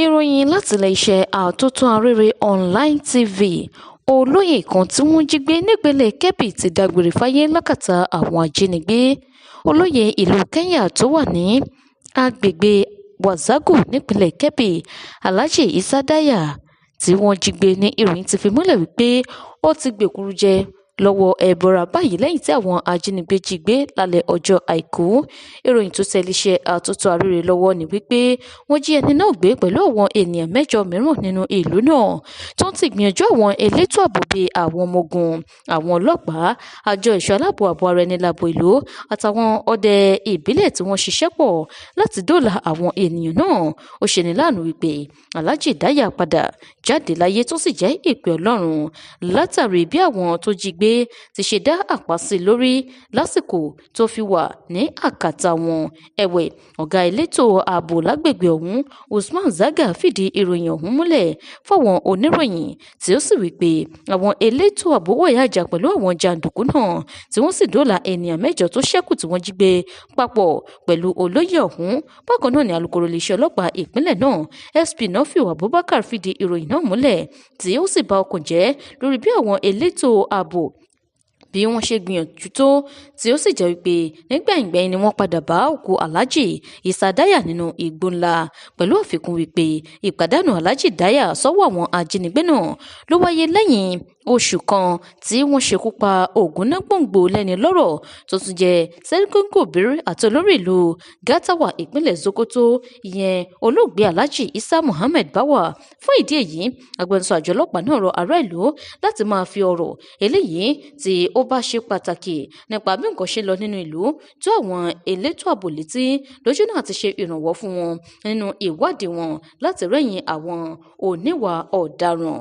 Ìròyìn láti iléeṣẹ́ Àtótó Arére Online TV. Olóyè kan tí wọ́n jí gbé nípínlẹ̀ Kebbi ti dágbére fáyé lákàtà àwọn ajínigbé. Olóyè ìlú Kẹ́nyà tó wà ní agbègbè Wazagu nípínlẹ̀ Kebbi, Alhaji Isa Daya, tí wọ́n jí gbé ní ìròyìn ti fi múlẹ̀ wípé ó ti gbèkúrú jẹ lọ́wọ́ ẹbọra báyìí lẹ́yìn tí àwọn ajínigbé jí gbé lálẹ́ ọjọ́ Àìkú. Ìròyìn tó tẹ iléeṣẹ́ Àtótó Arére lọ́wọ́ ní wípé wọ́n jí ẹni náà gbé pẹ̀lú àwọn ènìyàn 8 mìíràn nínú ìlú náà, tó ń ti gbìyànjú àwọn elétò ààbò bíi àwọn ọmọ ogun, àwọn ọlọ́pàá, àjọ ẹ̀ṣọ́ aláàbò ààbò ara ẹni láàbò ìlú àtàwọn ọdẹ ìbílẹ̀ tí wọ́n ṣiṣẹ́ pọ̀ láti dóòlà àwọn ènìyàn náà. Ó ṣeni láàánú wípé Alhaji Daya padà jáde láyé tó sì jẹ́ ìpè Ọlọ́run látàrí bí àwọn tó jí gbé ti ṣe dá àpá sí i lórí lásìkò tó fi wà ní àkàtà wọn. Ẹ̀wẹ̀, ọ̀gá elétò ààbò lágbègbè ọ̀hún, Usman Zaga, fìdí ìròyìn ọ̀hún múlẹ̀ fáwọn oníròyìn, tí ó sì wí pé àwọn elétò ààbò wọ̀yá ìjà pẹ̀lú àwọn jàǹdùkú náà tí wọ́n sì dóòlà ènìyàn 8 tó ṣẹ́kù tí wọ́n jí gbé papọ̀ pẹ̀lú olóyè ọ̀hún. Bákan náà ni alukoro iléeṣẹ́ ọlọ́pàá ìpínlẹ̀ náà, SP Nafiu Abubakar, fìdí ìròyìn náà múlẹ̀ tí ó sì ba ọkàn jẹ́ lórí bí àwọn elétò ààbò bí wọ́n ṣe gbìyànjú tó, tí ó sì jẹ́ wípé nígbẹ̀yìngbẹ́yín ni wọ́n padà bá òkú Alhaji Isa Daya nínú igbó ńlá, pẹ̀lú àfikún wípé ìpàdánù Alhaji Daya sọ́wọ́ àwọn ajínigbé náà ló wáyé lẹ́yìn oṣù kan tí wọ́n ṣekú pa Ògúnnágbòǹgbò Lẹ́nilọ́rọ̀ tó tún jẹ́ Sarkin Gobir àti olórí ìlú Gatawa ìpínlẹ̀ Sokoto, ìyẹn olóògbé Alhaji Isa Muhammed Bawa. Fún ìdí èyí, agbẹnusọ àjọ ọlọ́pàá náà rọ ará ìlú láti máa fi ọ̀rọ̀ eléyìí tí ó bá ṣe pàtàkì nípa bí nǹkan ṣe lọ nínú ìlú tó àwọn elétò ààbò létí lójú náà ti ṣe ìrànwọ́ fún wọn nínú ìwádìí wọn láti rẹ́yìn àwọn oníwà ọ̀daràn.